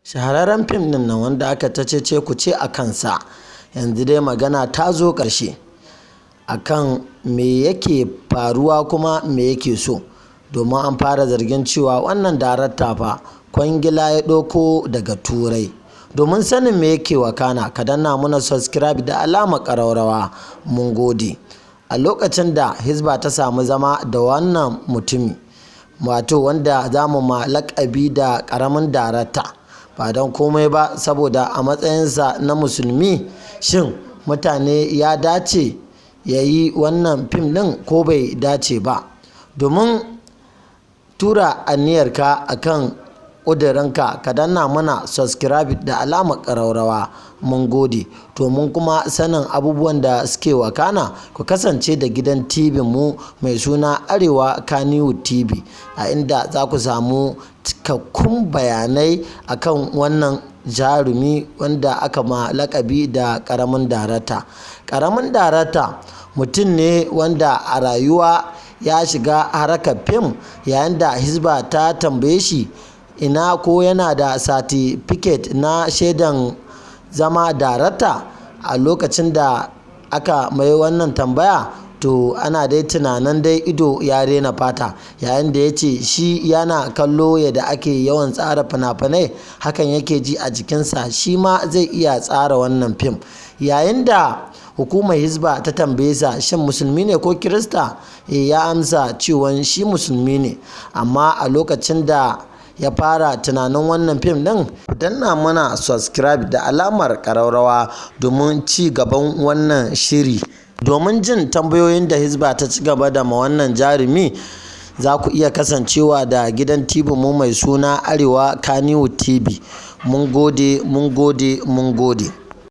Shahararren fim ɗin nan wanda aka ta cece-kuce a kansa, yanzu dai magana ta zo ƙarshe akan me yake faruwa kuma me yake so. Domin an fara zargin cewa wannan darakta fa kwangila ya ɗauko daga Turai. Domin sanin me yake wakana, ka danna mana subscribe da alamar ƙararrawa. Mun gode. A lokacin da Hisba ta samu zama da wannan mutumi, wato wanda za mu ma laƙabi da ƙaramin darakta, ba don komai ba saboda a matsayinsa na musulmi, shin mutane ya dace ya yi wannan fim ɗin ko bai dace ba? Domin tura aniyarka akan ƙudurinka, ka danna mana subscribe da alamar ƙararrawa. Mun gode. Domin kuma sanin abubuwan da suke wakana, ku kasance da gidan TV mu mai suna Arewa Kannywood TV, a inda za ku samu cikakkun bayanai akan wannan jarumi wanda aka ma laƙabi da ƙaramin darakta. Ƙaramin darakta mutum ne wanda a rayuwa ya shiga harkar fim, yayin da Hisba ta tambaye shi ina ko yana da satifiket na shaidan zama darakta. A lokacin da aka mai wannan tambaya, to ana dai tunanin dai ido ya rena fata, yayin da ya ce shi yana kallo yadda ake yawan tsara fina-finai, hakan yake ji a jikinsa shi ma zai iya tsara wannan fim. Yayin da hukumar Hisba ta tambaye sa shin musulmi ne ko Kirista, ya amsa cewan shi musulmi ne. Amma a lokacin da ya fara tunanin wannan fim ɗin, ku danna mana subscribe da alamar ƙararrawa domin ci gaban wannan shiri. Domin jin tambayoyin da Hisba ta ci gaba da ma wannan jarumi, za ku iya kasancewa da gidan TV mu mai suna Arewa Kannywood TV. Mun gode, mun gode, mun gode.